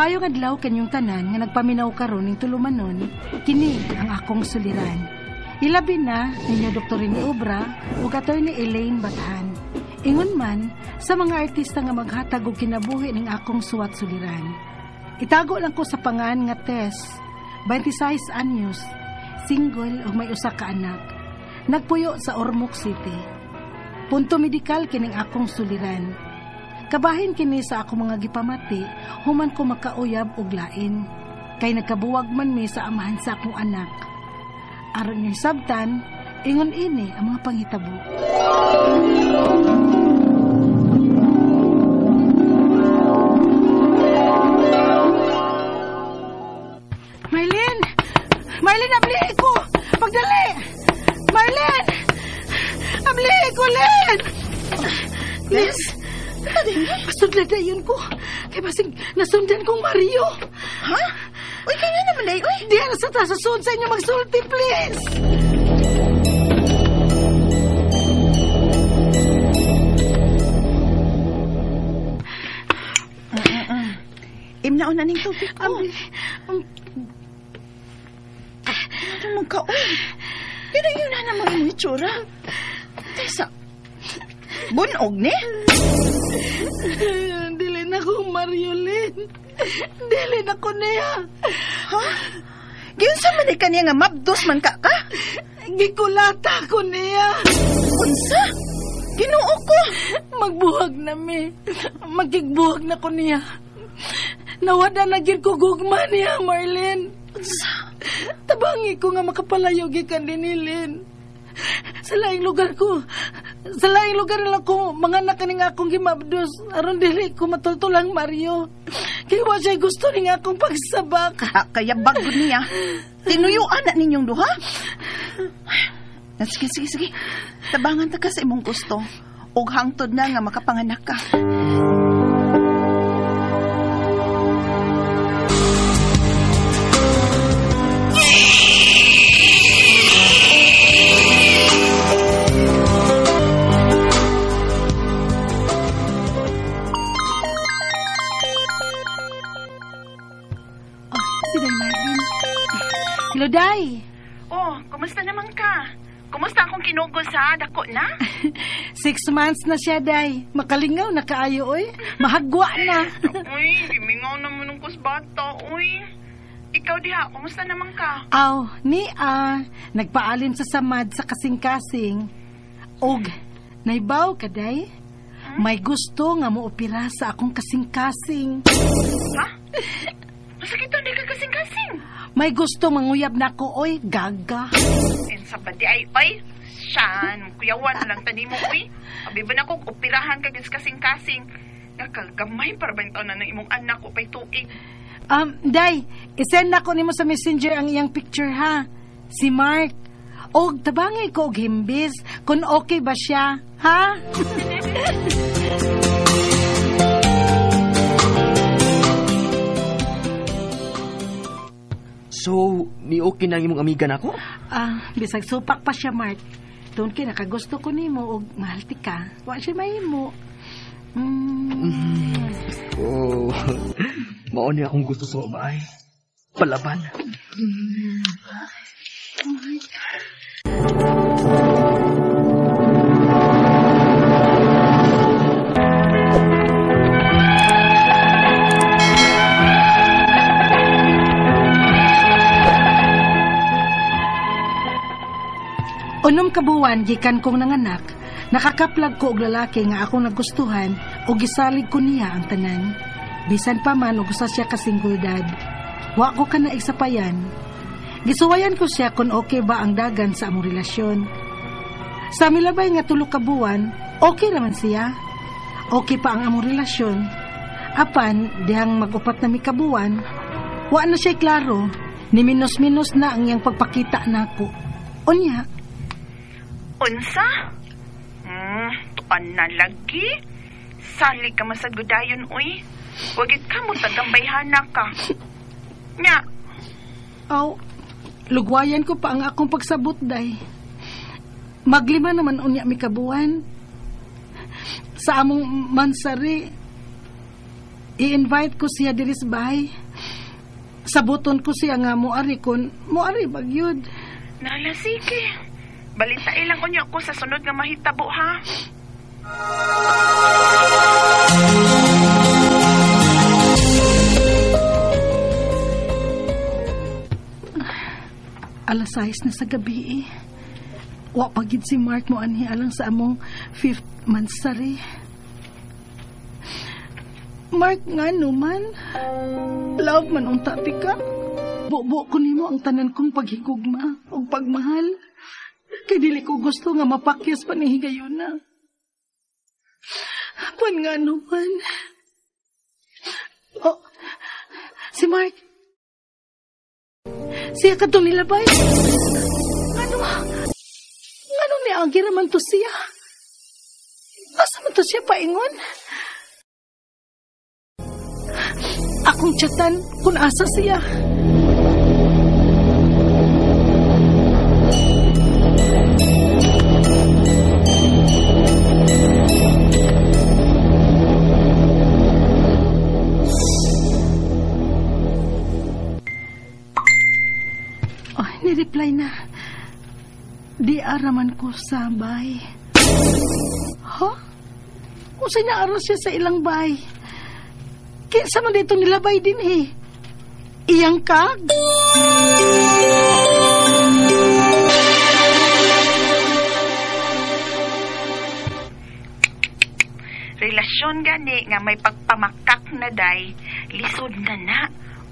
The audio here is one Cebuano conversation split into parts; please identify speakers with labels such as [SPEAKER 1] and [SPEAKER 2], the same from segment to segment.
[SPEAKER 1] Maayong adlaw kanyong tanan nga nagpaminaw karon ning tulumanon, kini ang akong suliran. Ilabi na ninyo Dr. Rene Obra ug Attorney Elaine Bathan. Ingon man sa mga artista nga maghatag og kinabuhi ning akong suwat suliran. Itago lang ko sa pangan nga Tess, 26 anyos, single ug may usa ka anak. Nagpuyo sa Ormoc City. Punto medikal kining akong suliran. Kabahin kini sa ako mga gipamati, human ko makauyab og lain. Kay nagkabuwag man mi sa amahan sa akong anak. Aron niyong sabtan, ingon ini ang mga panghitabo. Marlene! Marlene, abli ko! Pagdali! Marlene! Abli ko, Len! Yes! Pasudla na yun ko. Kay basig nasundan kong Mario.
[SPEAKER 2] Ha? Uy, kaya naman day, uy.
[SPEAKER 1] Di na sa tasasun sa inyo magsulti, please.
[SPEAKER 2] Imnaon na ning tubig ko. Ano mong ka, uy? Pero yun na naman mo itsura. Tesa, bunog ni?
[SPEAKER 1] Dili na kong Mario, Lynn. Dili na ko niya.
[SPEAKER 2] Ha? Giunsa man ni kaniya nga mabdos man ka ka?
[SPEAKER 1] Gikulata ko niya.
[SPEAKER 2] Unsa? Ginoo ko.
[SPEAKER 1] Magbuhag na mi. Magkigbuhag na ko niya. Nawada na gid ko gugma niya, Marlene.
[SPEAKER 2] Unsa?
[SPEAKER 1] Tabangi ko nga makapalayo gikan din ni Lynn. Sa laing lugar ko, sa laing lugar na lang ko, mga anak kaning akong gimabdos, aron dili ko matultulang Mario. Kaya wa siya gusto ning akong pagsabak.
[SPEAKER 2] Ha, kaya bago niya. Tinuyuan na ninyong duha. Sige, sige, sige. Tabangan ta ka sa imong gusto. Og hangtod na nga makapanganak ka.
[SPEAKER 1] Hello, Day.
[SPEAKER 2] Oh, kumusta naman ka? Kumusta akong kinugos ha? Dako na?
[SPEAKER 1] 6 months na siya, Day. Makalingaw na kaayo, oy. Mahagwa na.
[SPEAKER 2] Uy, gimingaw naman ng kusbata, uy. Ikaw diha, kumusta naman ka?
[SPEAKER 1] Aw, ni nagpaalin sa samad sa kasing-kasing. Og, naibaw ka, Day? May gusto nga mo opera sa akong kasing-kasing.
[SPEAKER 2] Ha? Masakit di ka kasing-kasing.
[SPEAKER 1] May gusto manguyab na ko, oy, gaga.
[SPEAKER 2] Insa ba di ay, oy? Siyan, kuyawan na lang tani mo, oy. Abi ba na ko, operahan ka gis kasing-kasing. Nakagamay para ba yung taon na ng imong anak ko pa'y tuig.
[SPEAKER 1] Day, isend na ko nimo sa messenger ang iyang picture, ha? Si Mark. Og tabangay ko og himbis, kung okay ba siya, ha?
[SPEAKER 3] So, ni okay na ang imong amiga nako?
[SPEAKER 1] Ah, bisag supak pa siya, Mark. Doon kay nakagusto ko nimo og mahal ti ka. Wa siya mahimo.
[SPEAKER 3] Oh. Mao ni akong gusto sa babae. Palaban.
[SPEAKER 1] Unom ka buwan gikan kong nanganak, nakakaplag ko og lalaki nga akong nagustuhan ug gisalig ko niya ang tanan. Bisan pa man og usa siya ka single dad. Wa ko kanaig sa payan. Gisuwayan ko siya kung okay ba ang dagan sa among relasyon. Sa milabay nga 3 ka buwan, okay naman siya. Okay pa ang among relasyon. Apan, dihang mag-upat na mi ka buwan, wa na siya klaro. Ni minus-minus na ang iyang pagpakita nako. Unya.
[SPEAKER 2] Unsa? Tuan na lagi. Salig ka masagudayon, uy. Wagit ka mo tagambayhana ka. Nya.
[SPEAKER 1] Aw, lugwayan ko pa ang akong pagsabot, day. Maglima naman unya mi kabuan. Sa among mansari, I-invite ko siya diri sa bahay. Sabuton ko siya nga moari kon moari bagyod.
[SPEAKER 2] Nala, sige. Balitain lang unya ko sa sunod nga mahitabo, ha?
[SPEAKER 1] Alas 6 na sa gabi eh. Wa pa gid si Mark mo anhi alang sa among 5th monthsary. Mark, nga no man. Love man unta ti ka. Bubo ko nimo ang tanan kong paghigugma ug pagmahal. Kay dili ko gusto nga mapakyas pa ni higayuna. Pan nga no man. Oh, si Mark. Siya ka itong nilabay. Ano? Ano ni Agi raman to siya? Asa man to siya paingon? Akong chatan kung asa siya. Oh, ni-reply na. Di araman ko sa bay. Ha? Usay na aral siya sa ilang bay. Kinsa man dito nilabay din eh. Iyang kag?
[SPEAKER 2] Relasyon gani nga may pagpamakak na day, lisod na na,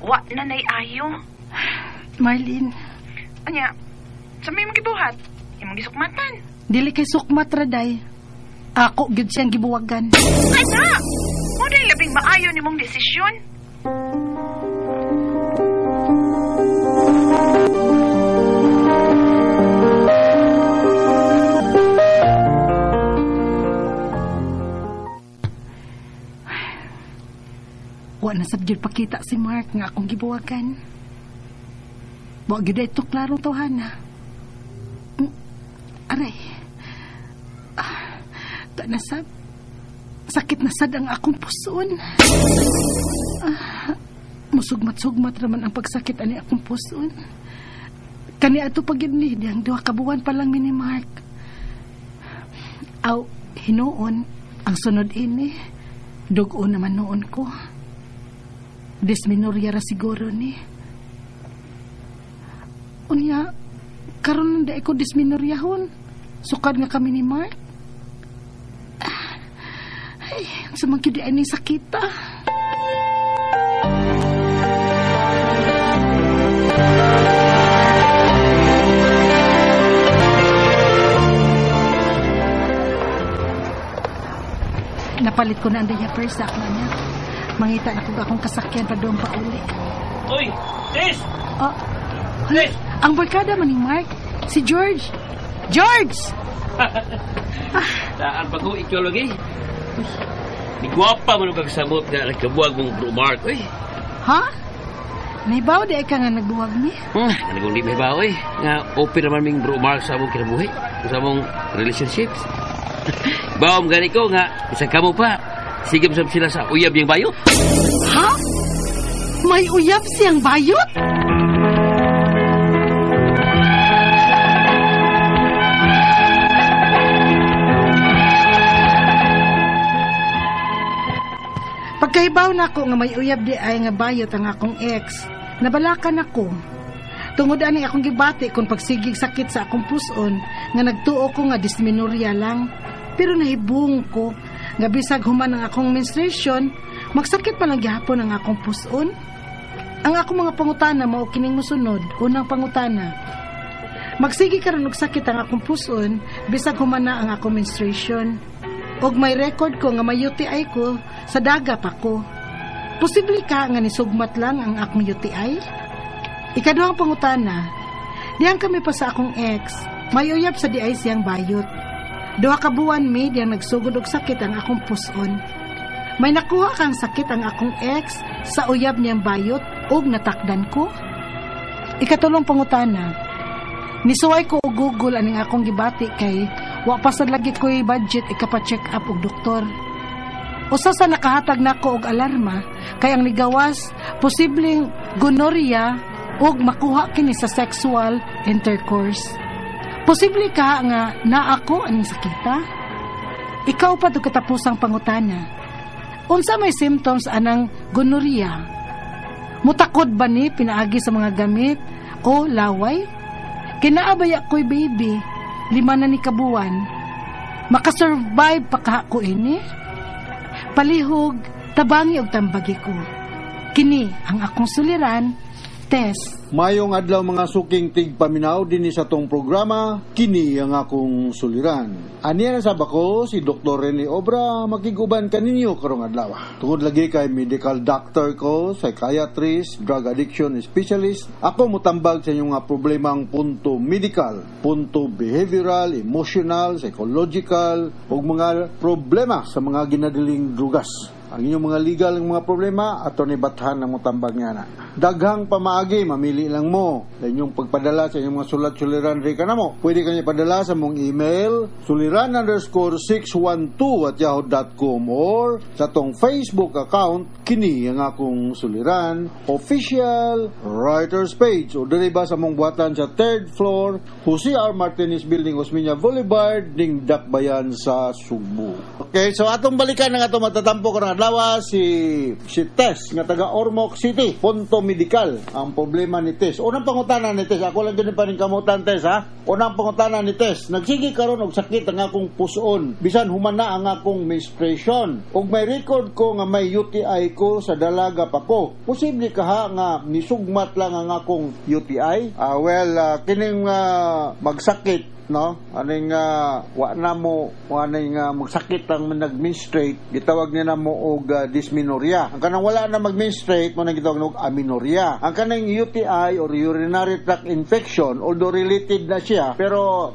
[SPEAKER 2] wa na nay ayo.
[SPEAKER 1] Marlene.
[SPEAKER 2] Anya, sa may magibuhat? Imong gisukmatan.
[SPEAKER 1] Dili kay sukmat ra day. Ako gyud siyang gibuwagan.
[SPEAKER 2] Ana! Mo day labing maayo nimong desisyon.
[SPEAKER 1] Wa na sad gyud pakita si Mark nga akong gibuwagan. Wa gyud ito klaro tawhana. Aray. Ta na sad. Sakit na sad ang akong puson. Musugmat-sugmat raman ang pagsakit ani akong puson. Kani ato pag yun ni, diyang 2 ka buwan pa lang mi ni Mark. Aw, hinuon, ang sunod ini, dugo naman noon ko. Dysmenorrhea ra siguro ni. Unya, karon na ko dysmenorrheahon. Sukad nga kami ni Mark. Ay, sa mga gyud ay sakita. Napalit ko na ang diaper sa akong anak. Mangita na kung akong kasakyan pa doon pa uli.
[SPEAKER 4] Uy! Sis!
[SPEAKER 1] Oh,
[SPEAKER 4] Sis!
[SPEAKER 1] Ang barkada man ni Mark, si George. George!
[SPEAKER 4] Saan pa ko ikaw lagi? Ni gwapa man ang kagsamot nga nagkabuwag mong bro Mark, uy.
[SPEAKER 1] Ha? Nahibaw di ay ka nga nagbuwag ni?
[SPEAKER 4] Kanagong di mahibaw, uy. Nga open naman ming bro Mark sa among kinabuhi, sa among relationships. Bawam gani ko nga, isang kamo pa. Sige sab sila sa uyab niyang bayot.
[SPEAKER 1] Ha? May uyab siyang bayot? Pagkahibaw na ako nga may uyab di ay nga bayot ang akong ex, nabalakan ako. Tungod ani akong gibati kung pagsigig sakit sa akong puson nga nagtuo ko nga dysmenorrhea lang. Pero nahibong ko nga bisag human ang akong menstruation, magsakit pa lang gihapon ang akong puson. Ang akong mga pangutana mao kining mosunod. Unang pangutana, magsige karon og sakit ang akong puson bisag human na ang akong menstruation. Og may record ko nga may UTI ko sa daga pa ko. Posible ka nga nisugmat lang ang akong UTI? Ikaduhang pangutana, diyang kami pa sa akong ex, may uyab sa diay siyang bayot. 2 ka buwan mi diyang nagsugod og sakit ang akong puson. May nakuha kang sakit ang akong ex sa uyab niyang bayot og natakdan ko. Ikatulong pangutana, nisuway ko og Google aning akong gibati kay wa pa sad lagi ko'y budget ikapa-check up og doktor. Usa sa nakahatag nako og alarma kay ang nigawas posibleng gonorrhea ug makuha kini sa sexual intercourse. Posible ka nga naa ko aning sakita? Ikaw pa og katapusang pangutana. Unsa may symptoms anang gonorrhea? Mutakod ba ni pinaagi sa mga gamit o laway? Kinaa baya ko'y baby, 5 na ni kabuwan. Makasurvive pa ka ko ini? Palihog, tabangi og tambagi ko. Kini ang akong suliran, Tess.
[SPEAKER 5] Mayong adlaw mga suking tigpaminaw dinhi sa tong programa, kini ang akong suliran. Aniya na sab ako si Dr. Rene Obra, makiguban kaninyo karong adlaw. Tungod lagi kay medical doctor ko, psychiatrist, drug addiction specialist, ako mutambag sa inyong mga problemang punto medical, punto behavioral, emotional, psychological, ug mga problema sa mga ginadiling drugas. Ang inyong mga legal ng mga problema, Attorney Bathan ang mutambag nga na. Daghang pamaagi, mamili lang mo sa inyong pagpadala sa inyong mga sulat suliran ri ka na mo. Pwede kanya padala sa mong email, suliran_612@yahoo.com or sa tong Facebook account, kini ang akong suliran, official writers page. O diri ba sa mong buhatan sa third floor, Jose R. Martinez Building, Osmeña Boulevard, ning Dakbayan sa Sugbo. Okay, so atong balikan ang atong matatampo karong adlaw si Tess nga taga Ormoc City, punto medical ang problema ni Tess. Unang pangutana ni Tess, ako lang gyud pa ning kamutan Tess ha. Unang pangutana ni Tess, nagsige karon og sakit ang akong puson bisan human na ang akong menstruation. Ug may record ko nga may UTI ko sa dalaga pa ko. Posible kaha nga nisugmat lang ang akong UTI? Well, kining magsakit no, aning wa na mo aning magsakit ang nag-menstruate, gitawag niya na mo og dysmenorrhea. Ang kanang wala na mag-menstruate mo nang gitawag og amenorrhea. Ang kanang UTI or urinary tract infection, although related na siya, pero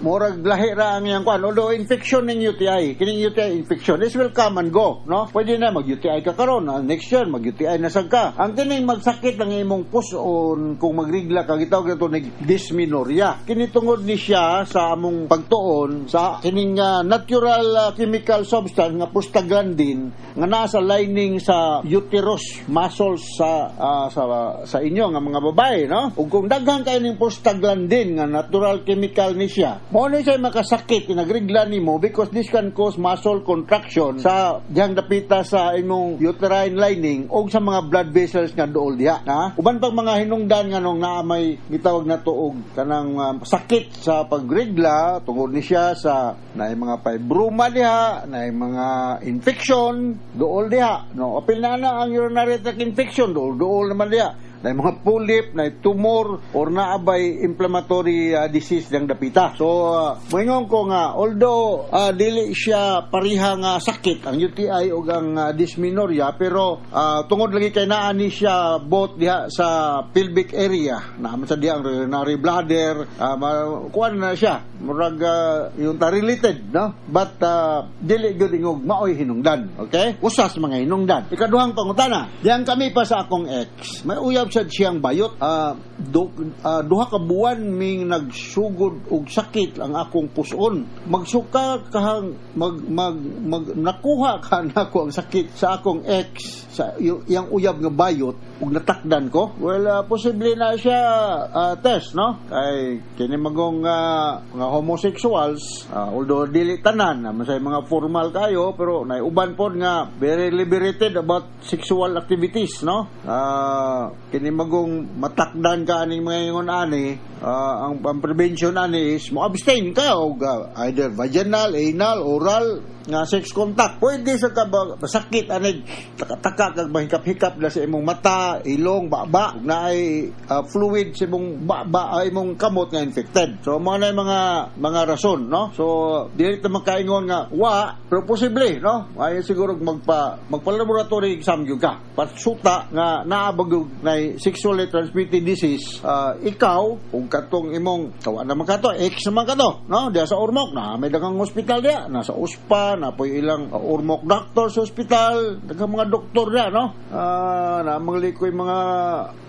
[SPEAKER 5] murag lahi ra ang iyang kuan. Although infection ning UTI, kining UTI infection, this will come and go, no? Pwede na mag-UTI ka karon, next year mag-UTI na sad ka. Ang kining magsakit ang imong puson kung magrigla ka, gitawag nato nig dysmenorrhea. Kini tungod ni siya sa among pagtuon sa kining natural chemical substance nga prostaglandin nga naa sa lining sa uterus muscles sa inyo nga mga babae, no? Ug kung daghan kay ning prostaglandin nga natural chemical ni siya, mao ni siya makasakit inagregla nimo because this can cause muscle contraction sa diyang dapita sa imong uterine lining og sa mga blood vessels nga duol diha, ha? Uban pang mga hinungdan nga nung naa may gitawag na og kanang sakit sa pagregla tungod ni siya sa naay mga fibroma diha, naay mga infection duol diha, no? Apil na na ang urinary tract infection, duol duol naman diha, na mga polyp, na tumor, or naabay inflammatory disease ng dapita. So, moingon ko nga, although dili siya pariha nga sakit, ang UTI o ang dysmenorrhea, pero tungod lagi kay naa ni siya both diha sa pelvic area, naa man sa diha ang urinary bladder, kuan na siya, murag yung ta related, no? But dili gyud ingog maoy hinungdan, okay? Usas mga hinungdan. Ikaduhang pangutana, diyan kami pa sa akong ex, may uyab sad siyang bayot. 2 ka buwan ming nagsugod og sakit ang akong puson. Magsuka kahang mag, mag, mag nakuha ka nako ang sakit sa akong ex sa iyang uyab nga bayot ug natakdan ko. Well, posible na siya, Tess, no? Kay kini magong mga homosexuals, although dili tanan, naman sa mga formal kayo, pero naiuban pod nga very liberated about sexual activities, no? Kini magong matakdan ka aning mga ingon ani, ang prevention ani is mo abstain ka og either vaginal, anal, oral nga sex contact. Pwede sa ka ba, masakit ani taka-taka kag mahikap-hikap na sa imong mata, ilong, baba, ug naay fluid sa imong baba, ay imong kamot nga infected. So mao na yung mga rason, no? So dili ta makaingon nga wa, pero posible, no? Ay siguro magpa laboratory exam gyud ka. Pasuta nga naa ba gyud nay sexually transmitted disease, ikaw ug katong imong tawa naman kato, ex naman kato, no? Diya sa Ormoc na may daghang hospital diya, nasa USPA, na po'y ilang Ormoc doctor sa hospital, daghang mga doktor diya, no? Na manglikoy mga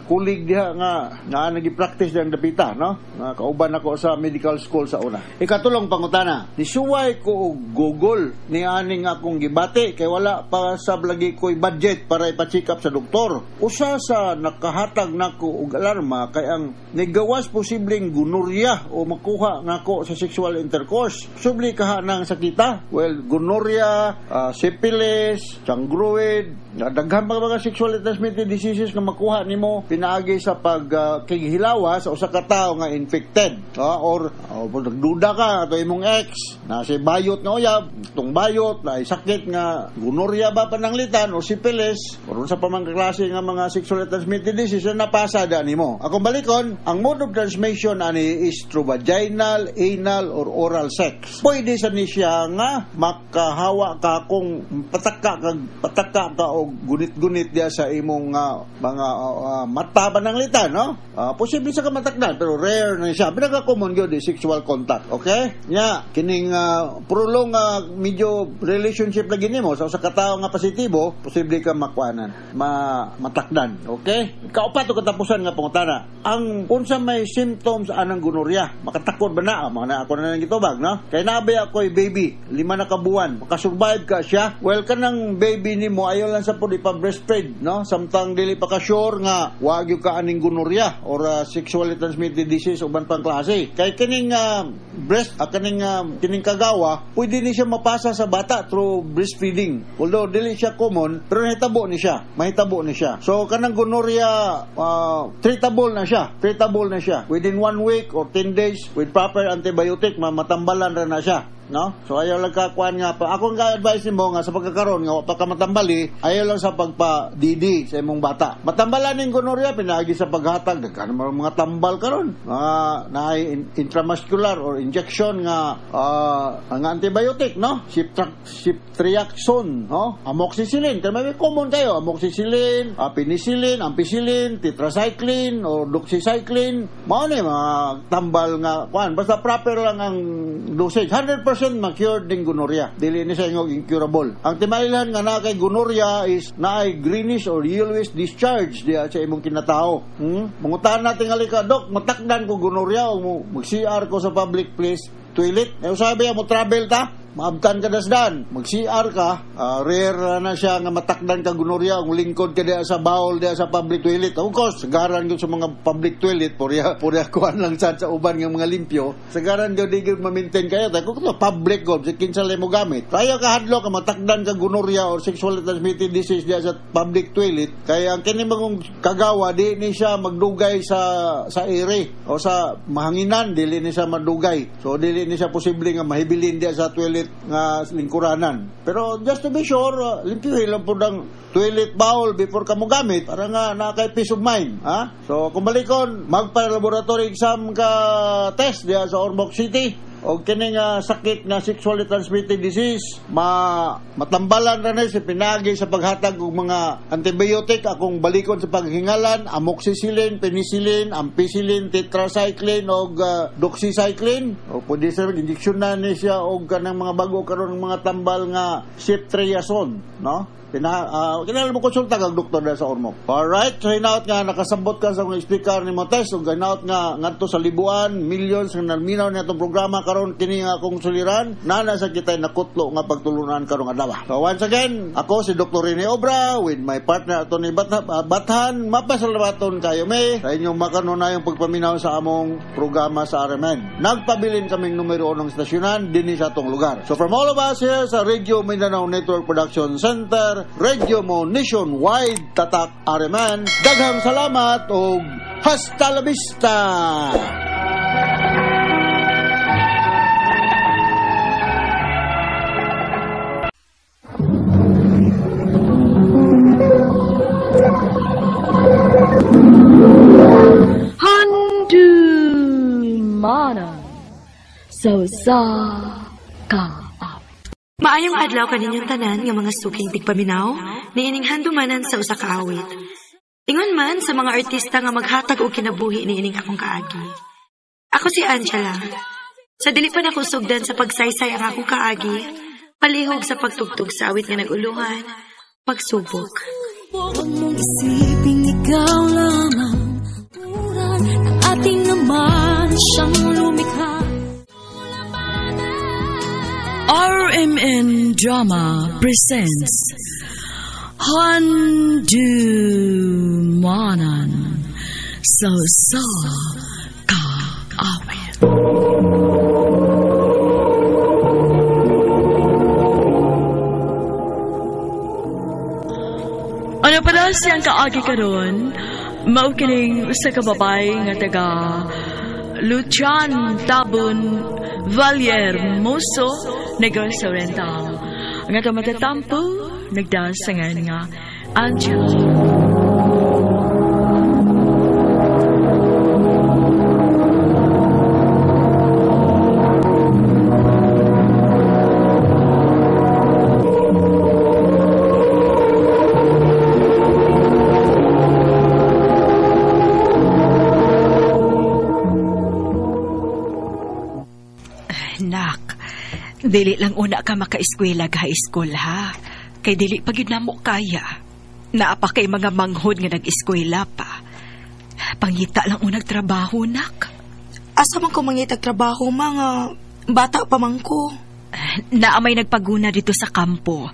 [SPEAKER 5] kulig diha nga naa nagi-practice diyang dapita, no? Nga kauban ako sa medical school sa una. Ikatulong pangutana, nisuway ko og Google ni aning akong gibati kay wala pa sa lagi ko'y budget para ipa-check up sa doktor. Usa sa nakahatag nako og alarma kay ang nigawas posibleng gonorrhea o makuha nako sa sexual intercourse. Subli kaha ng sakita. Well, gonorrhea, syphilis, chancroid, daghan pa mga sexually transmitted diseases nga makuha nimo pinaagi sa pag kighilawa sa usa ka tawo nga infected, or nagduda ka ato imong ex na si bayot nga uyab, tong bayot na sakit nga gonorrhea ba pananglitan o syphilis or unsa pa man klase nga mga sexually transmitted diseases na napasa da nimo. Akong balikon, ang mode of transmission ani is through vaginal, anal or oral sex. Pwede sa ni siya nga makahawa ka kung pataka ka og gunit-gunit diya sa imong mga mata pananglitan, no? Posible sa kamatakdan pero rare na siya. Pinaka-common gyud is sexual contact, okay? Nya kining prolong medyo relationship lagi nimo sa usa ka tawo nga positibo, posible ka makuanan, matakdan, okay? Kaupat og katapusan nga pangutana. Ang unsa may symptoms anang gonorrhea? Makatakod ba na? Mga na ako na nang gitubag, no? Kay naabay ako'y baby, 5 na ka buwan, makasurvive ka siya. Well, kanang baby nimo ayaw lang sa pud ipa-breastfeed, no? Samtang dili pa ka sure nga wa gyud ka aning gonorrhea or sexually transmitted disease uban pang klase. Kay kining breast kaning kining kagawa, pwede ni siya mapasa sa bata through breastfeeding. Although dili siya common, pero nahitabo ni siya. Mahitabo ni siya. So kanang gonorrhea treatable na siya. Treatable na siya. Within 1 week or 10 days with proper antibiotic, matambalan ra na siya, no? So ayaw lang ka kuan nga pa. Ako nga advice nimo nga sa pagkakaron nga wa pa ka matambali, ayaw lang sa pagpa-DD sa imong bata. Matambalan ning gonorrhea pinaagi sa paghatag daghan man mga tambal karon. Mga naay intramuscular or injection nga nga antibiotic, no? Ceftriaxone, no? Amoxicillin, kay may common kayo, amoxicillin, penicillin, ampicillin, tetracycline or doxycycline. Mao ni mga tambal nga kuan, basta proper lang ang dosage. 100% ma-cured din gonorrhea. Dili ni siya ingog incurable. Ang timailhan nga naa kay gonorrhea is naay greenish or yellowish discharge diha sa imong kinatao. Mangutan natin ka, Dok, matakdan ko gonorrhea o mag-CR ko sa public place toilet. Eh, sabi mo travel ta, maabtan ka dasdan, mag-CR ka, rare na siya nga matakdan ka gonorrhea kung lingkod ka diha sa bawol diha sa public toilet. Of course, sagaran gyud sa mga public toilet, porya kuan lang sad sa uban nga mga limpyo. Sagaran gyud di gyud ma-maintain kayo. Kay kung public god, si kinsa mo gamit. Tayo ka hadlok nga matakdan ka gonorrhea or sexually transmitted disease diha sa public toilet, kay ang kini mong kagawa di ni siya magdugay sa ere o sa mahanginan, dili ni siya madugay. So dili ni siya posible nga mahibilin diha sa toilet nga lingkuranan. Pero just to be sure, limpyuhin lang po ng toilet bowl before ka mo gamit para nga na kay peace of mind. Ha? So kung balikon, magpa-laboratory exam ka test diha sa Ormoc City. O kining sakit nga sexually transmitted disease, matambalan ra ni si pinagi sa paghatag og mga antibiotic. Akong balikon sa paghingalan, amoxicillin, penicillin, ampicillin, tetracycline og doxycycline. O pwede sa injection na ni siya og kanang mga bago karon mga tambal nga ceftriaxone, no? Kinahanglan mo konsulta kag doktor na sa Ormoc. Alright, so hinaut nga nakasabot ka sa mga speaker ni Motes ug hinaut nga ngadto sa libuan, millions nga naminaw ni atong programa karon kini nga akong suliran, nana sa kitay nakutlo nga pagtulunan karong adlaw. So once again, ako si Dr. Rene Obra with my partner Atty. Bathan, mapasalamaton kayo me sa inyong makanunayong pagpaminaw sa among programa sa RMN. Nagpabilin kaming numero 1 estasyonan dinhi sa atong lugar. So from all of us here sa Radio Mindanao Network Production Center, Radio Mo Nationwide, Tatak RMN, daghang salamat og hasta la vista!
[SPEAKER 6] Handumanan so sa ka.
[SPEAKER 7] Maayong adlaw kaninyong tanan nga mga suking tigpaminaw, niining handumanan sa usa ka awit. Ingon man sa mga artista nga maghatag og kinabuhi niining akong kaagi. Ako si Angela. Sa dili pa nako sugdan sa pagsaysay ang akong kaagi, palihog sa pagtugtog sa awit nga nag-uluhan, pagsubok.
[SPEAKER 8] Huwag mong isipin ikaw lamang.
[SPEAKER 6] Ang ating Ama siyang lumikha.
[SPEAKER 8] RMN Drama presents Handumanan sa Kaawit. Ano pala siyang kaagi karon? Mao kining usa ka babae nga taga Lucian Tabon Vallehermoso, Negros Oriental. Ang atong matatampo, nagdasangan nga Angela.
[SPEAKER 9] Nak, dili lang una ka makaeskwela ga high school ha. Kay dili pa gyud namo kaya. Naa pa kay mga manghod nga nag-eskwela pa. Pangita lang unag trabaho, nak.
[SPEAKER 7] Asa man ko mangitag trabaho, mga bata pa man ko.
[SPEAKER 9] Naa may nagpaguna dito sa kampo.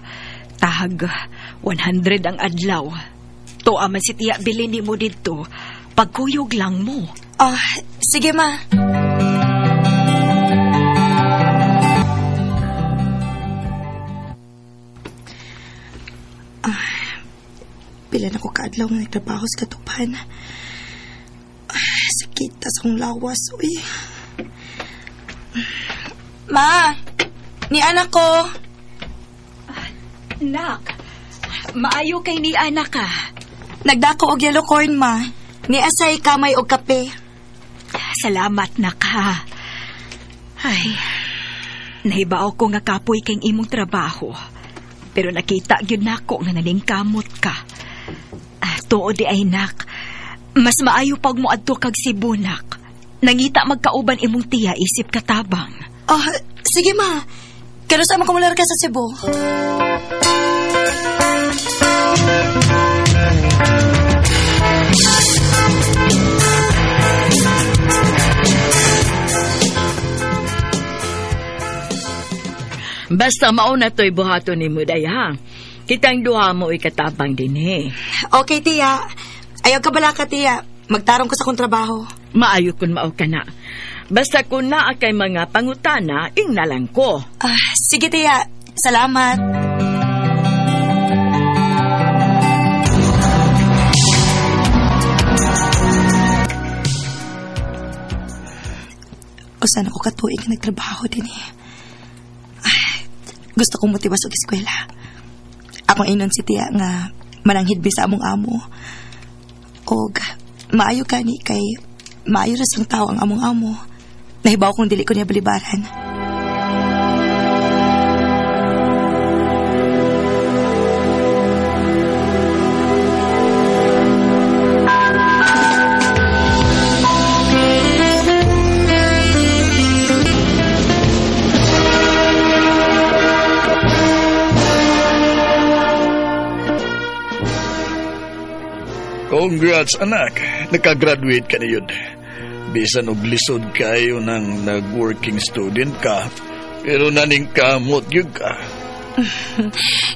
[SPEAKER 9] Tag 100 ang adlaw. Tuwa man si Tiya Bilin nimo didto. Pagkuyog lang mo.
[SPEAKER 7] Ah, sige ma. Pila na ko kaadlaw nga nagtrabaho sa katupan. Sakit tas akong lawas, uy. Ma, ni anak ko.
[SPEAKER 9] Nak, maayo kay ni anak ka.
[SPEAKER 7] Nagdako og yellow corn, ma. Ni asay kamay og kape.
[SPEAKER 9] Salamat, nak, ha. Ay, nahibaw ko nga kapoy kay imong trabaho. Pero nakita gyud nako nga naningkamot ka. Tuod di ay, nak. Mas maayo pag mo adto kag Cebu, nak. Nangita magkauban imong tiya isip katabang.
[SPEAKER 7] Oh, sige ma. Kano sa man ka sa Cebu?
[SPEAKER 8] Basta mauna to'y buhaton ni Muday, ha? Kitang duha mo ikatabang din, eh.
[SPEAKER 7] Okay, tiya. Ayaw ka bala ka, tiya. Magtarong ko sa kong trabaho.
[SPEAKER 8] Maayo kun mao ka na. Basta kun naa kay mga pangutana, ingna lang ko.
[SPEAKER 7] Sige, tiya. Salamat. Usan ako katuig nga nagtrabaho din, eh. Gusto kong motiwas og eskwela. Akong inon si tiya nga mananghidbi sa among amo. Og maayo kani kay maayo ra sang tao ang among amo. Nahibaw kong dili ko niya balibaran.
[SPEAKER 10] Congrats, anak. Nakagraduate ka na yun. Bisan og lisod kayo nang nag-working student ka, pero naning kamot yun ka.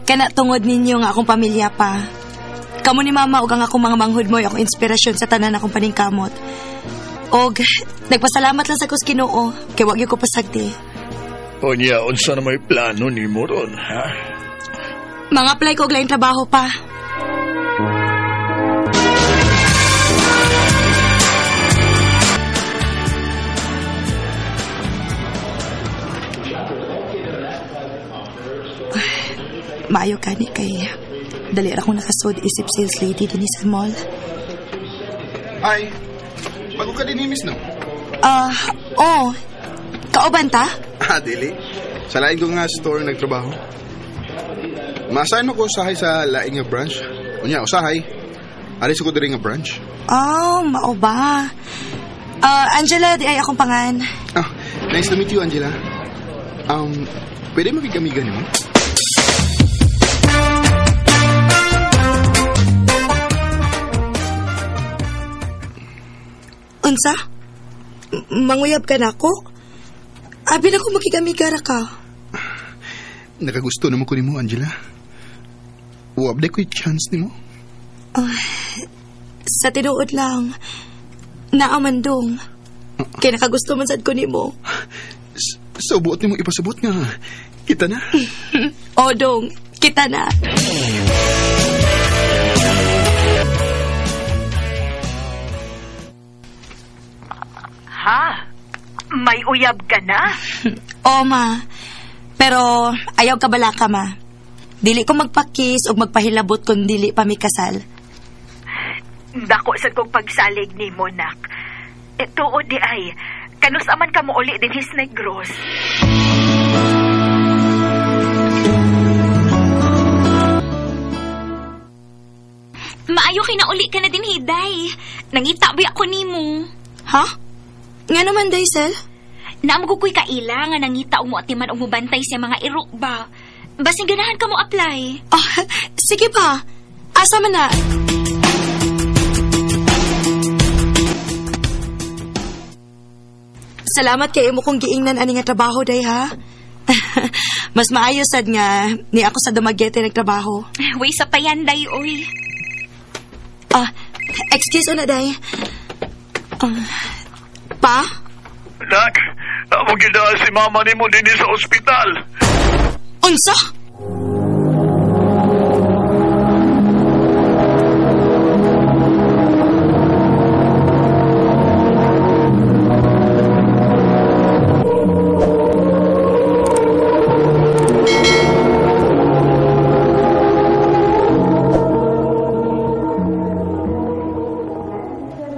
[SPEAKER 7] Kana tungod ninyo nga akong pamilya pa. Kamo ni mama og ang akong mga manghud mo'y akong inspirasyon sa tanan akong paningkamot. Og nagpasalamat lang sa kus Ginoo kay wag gyud ko pasagdi.
[SPEAKER 10] Unya, unsa na may plano nimo ron, ha?
[SPEAKER 7] Mga apply ko og laing trabaho pa. Maayo kani kay dali ra akong nakasod isip sales lady dinhi sa mall.
[SPEAKER 11] Hi. Bago ka din miss, no?
[SPEAKER 7] Oh. Kauban ta?
[SPEAKER 11] Ah, dili. Sa laing ko nga store nagtrabaho. Ma-assign mo ko usahay sa laing nga branch. Unya, usahay. Aris ko diri nga branch.
[SPEAKER 7] Oh, mao ba? Angela, di ay akong pangan.
[SPEAKER 11] Ah, nice to meet you, Angela. Pwede makigamigan mo?
[SPEAKER 7] Unsa? Manguyab ka na ako? Abi na ko makigamigara ka.
[SPEAKER 11] Nakagusto naman ko nimo, Angela. Uwab day ko'y chance nimo.
[SPEAKER 7] Sa tinuod lang, naaman dong. Kaya nakagusto man sad ko nimo.
[SPEAKER 11] So, buot nimo ipasabot nga. Kita na.
[SPEAKER 7] O, dong. Kita na.
[SPEAKER 9] Ha? May uyab ka na?
[SPEAKER 7] O, ma. Pero ayaw ka bala ka, ma. Dili ko magpakis o magpahilabot kung dili pa mi kasal.
[SPEAKER 9] Dako sa kong pagsalig ni mo, nak. Tuod di ay, kanus aman ka mo uli din his negros.
[SPEAKER 6] Maayo kay nauli ka na din, Hiday. Nangita ba ako nimo?
[SPEAKER 7] Ha? Nga naman, Daisel?
[SPEAKER 6] Naamgo ko'y kaila nga nangita og moatiman og mobantay sa mga iro ba. Basin ganahan ka mo apply.
[SPEAKER 7] Oh, sige pa. Asa man na? Salamat kay imo kong giingnan ani nga trabaho, day ha. Mas maayo sad nga ni ako sa Dumaguete nagtrabaho.
[SPEAKER 6] Way sa payan, day, oy.
[SPEAKER 7] Excuse na, day. Pa?
[SPEAKER 10] Nak, amo gidaan si mama nimo dinhi sa ospital.
[SPEAKER 7] Unsa?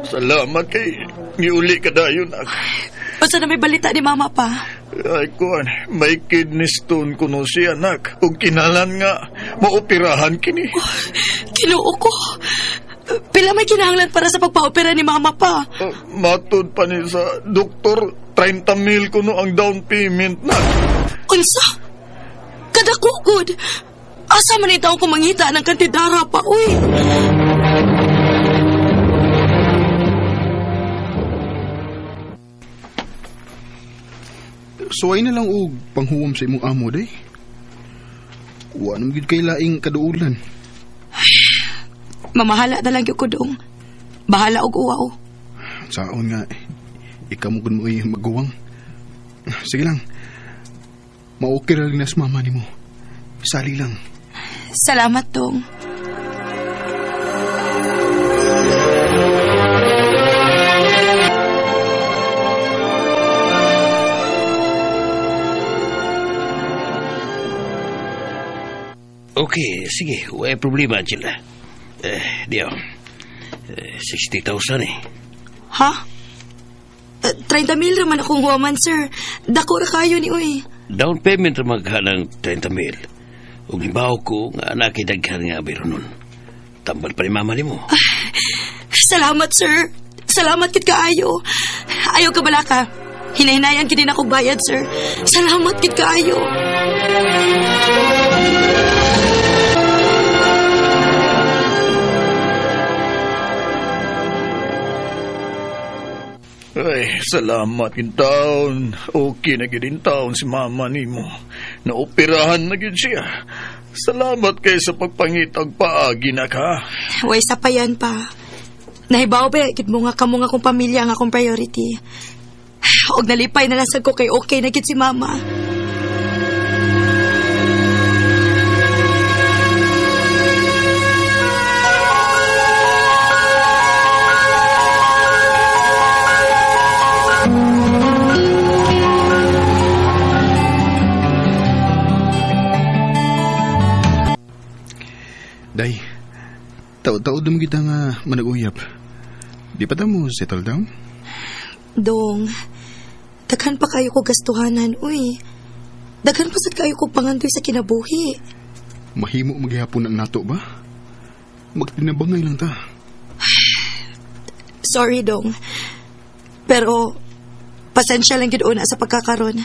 [SPEAKER 10] Salamat kay niuli ka dayon, nak.
[SPEAKER 7] Unsa na may balita ni mama pa?
[SPEAKER 10] Ay, kuan, may kidney stone kuno siya, nak. Ug kinalan nga, maoperahan kini.
[SPEAKER 7] Oh, Kinuo ko. Pila may kinahanglan para sa pagpaopera ni mama pa?
[SPEAKER 10] Matud pa ni sa doktor, 30,000 kuno ang down payment, nak.
[SPEAKER 7] Unsa? Kadako, good. Asa man itaw ko mangita ng kantidara pa, uy.
[SPEAKER 11] Suway na lang og panghuwam sa imong amo, day. Wa naman gyud kay laing kaduulan.
[SPEAKER 7] Mamahala na lang gyud ko dong. Bahala og uwaw.
[SPEAKER 11] Saon nga, ikaw mo gud mo ay maguwang. Sige lang. Ma-okay ra lang na sa mama nimo. Sali lang.
[SPEAKER 7] Salamat, dong.
[SPEAKER 4] Okay, sige. Wala problema, Angela. Diyo. 60,000 eh.
[SPEAKER 7] Ha? 30,000 raman akong huwaman, sir. Dako ra kayo ni uy.
[SPEAKER 4] Down payment ra maghanang 30,000. Ug hibaw ko nga nakidaghan nga biro nun. Tambal pa ni mama nimo.
[SPEAKER 7] Salamat, sir. Salamat kit kaayo. Ayaw ka bala ka. Hinahinayan kit din ako bayad, sir. Salamat kit kaayo.
[SPEAKER 10] Ay, salamat in taon. Okay na gid in taon si mama nimo. Naoperahan na gid siya. Salamat kay sa pagpangitag paagi na ka.
[SPEAKER 7] Way sa payan pa. Nahibaw ba, gid mo nga kamo nga akong pamilya nga akong priority. Og nalipay na lasag ko kay okay na gid si mama.
[SPEAKER 11] Day, taod-taod naman kita nga manag-uyap. Di pa ta mo settle down?
[SPEAKER 7] Dong, daghan pa kayo ko gastuhanan, uy. Daghan pa sad kayo ko pangandoy sa kinabuhi.
[SPEAKER 11] Mahimo maghihapon ang nato ba? Magtinabangay lang ta.
[SPEAKER 7] Sorry, Dong. Pero, pasensya lang gid una sa pagkakaron.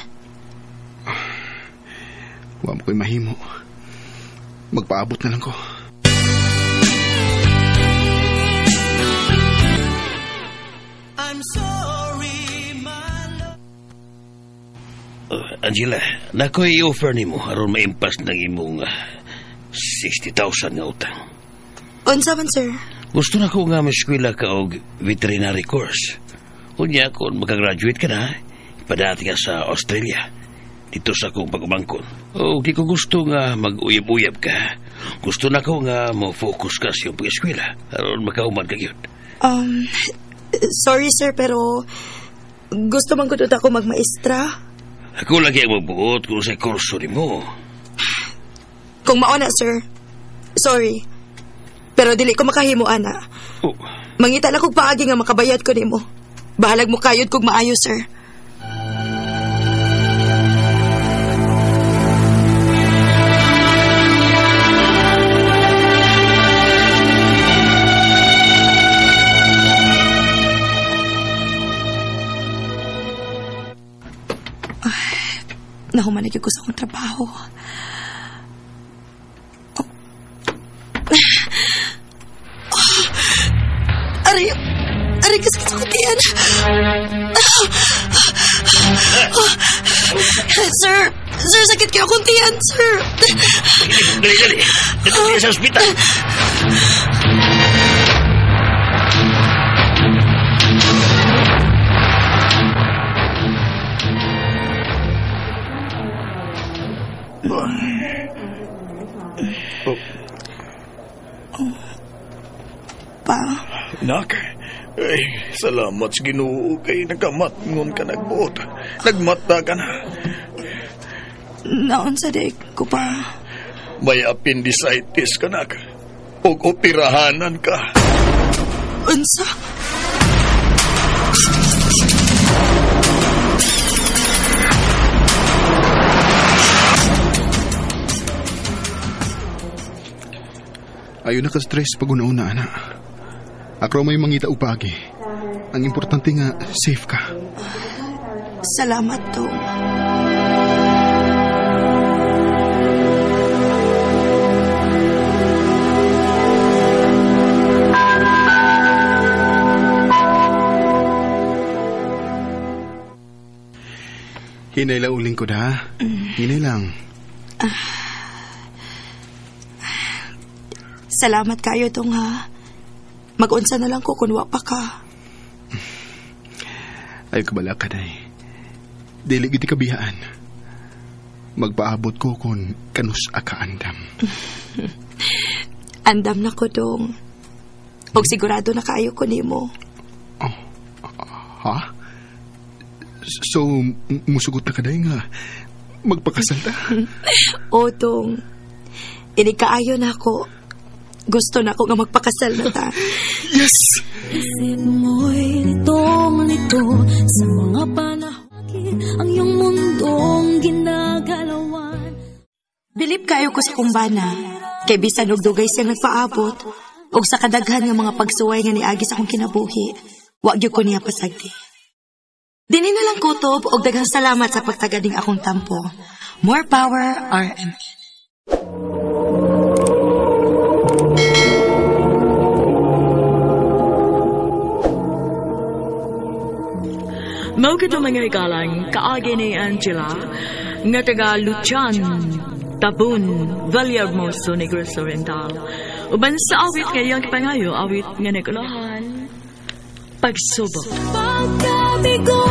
[SPEAKER 11] Wa mo ko'y mahimo. Magpaabot na lang ko.
[SPEAKER 12] I'm so
[SPEAKER 4] Angela, nakoy i-offer nimo aron maimpas ng imong 60,000 nga utang.
[SPEAKER 7] Unsa man, sir?
[SPEAKER 4] Gusto na ko nga maeskwela ka og veterinary course. Unya, kung makagraduate ka na, ipadati ka sa Australia. Dito sa akong pag-umangkon. O, di ko gusto nga mag-uyab-uyab ka. Gusto na ko nga mo-focus ka sa iyong pag-eskwela. Aron makahuman ka yun.
[SPEAKER 7] Sorry sir, pero gusto man ko ako magmaestra.
[SPEAKER 4] Ako lagi ang magbuot kung sa kurso ni mo.
[SPEAKER 7] Kung mauna, sir. Sorry. Pero dili ko makahimo, ana.
[SPEAKER 4] Oh.
[SPEAKER 7] Mangita na kog paagi nga makabayad ko nimo. Bahalag mo kayod kog maayo, sir. Nahumanig ko sa akong trabaho. Oh. Oh. Aray! Aray, kasakit sa kutiyan! Sir! Sir, sakit kayo akong tiyan, sir!
[SPEAKER 4] Dali, dali! Dali sa ospital!
[SPEAKER 7] Pa?
[SPEAKER 10] Nak, ay, salamat sa Ginoo kay nakamatngon ka nagbuot. Nagmata ka na.
[SPEAKER 7] Naon sa dek ko pa?
[SPEAKER 10] May appendicitis ka, nak. Og operahanan ka.
[SPEAKER 7] Unsa?
[SPEAKER 11] Ayaw na ka-stress pag una-una, anak. Ako may mangita upagi. Ang importante nga, safe ka.
[SPEAKER 7] Salamat, Tom.
[SPEAKER 11] Hinay lang uling ko, da. Hinay lang.
[SPEAKER 7] Salamat kayo, Tong, ha. Mag-unsa na lang ko kung wa pa ka.
[SPEAKER 11] Ay, kabala ka, day. Dili giti kabihaan. Magpaabot ko kung kanus aka andam.
[SPEAKER 7] Andam na ko, Dong. Og sigurado na kaayo ko nimo.
[SPEAKER 11] Oh, ha? So, musugot na ka, day, nga magpakasal ta?
[SPEAKER 7] O, Dong. Inig kaayo na ako. Gusto na ako nga magpakasal na ta.
[SPEAKER 11] Yes!
[SPEAKER 12] Isip mo'y litong-lito sa mga panahon ang iyong mundong ginagalawan.
[SPEAKER 7] Bilib kayo ko sa kumbana. Kay bisan og dugay siyang nagpaabot og sa kadaghan nga mga pagsuway nga niagi sa akong kinabuhi, wa gyud ko niya pasagdi. Dini na lang kutob og daghang salamat sa pagtagading akong tampo. More power, RMN.
[SPEAKER 8] Mao kito mga igalang kaagi ni Angela nga taga Lucian, Tabun, Vallehermoso, Negros Oriental. Uban sa awit ngayong kipangayo, awit nga nagulahan, Pagsubok.
[SPEAKER 12] Pagkabigo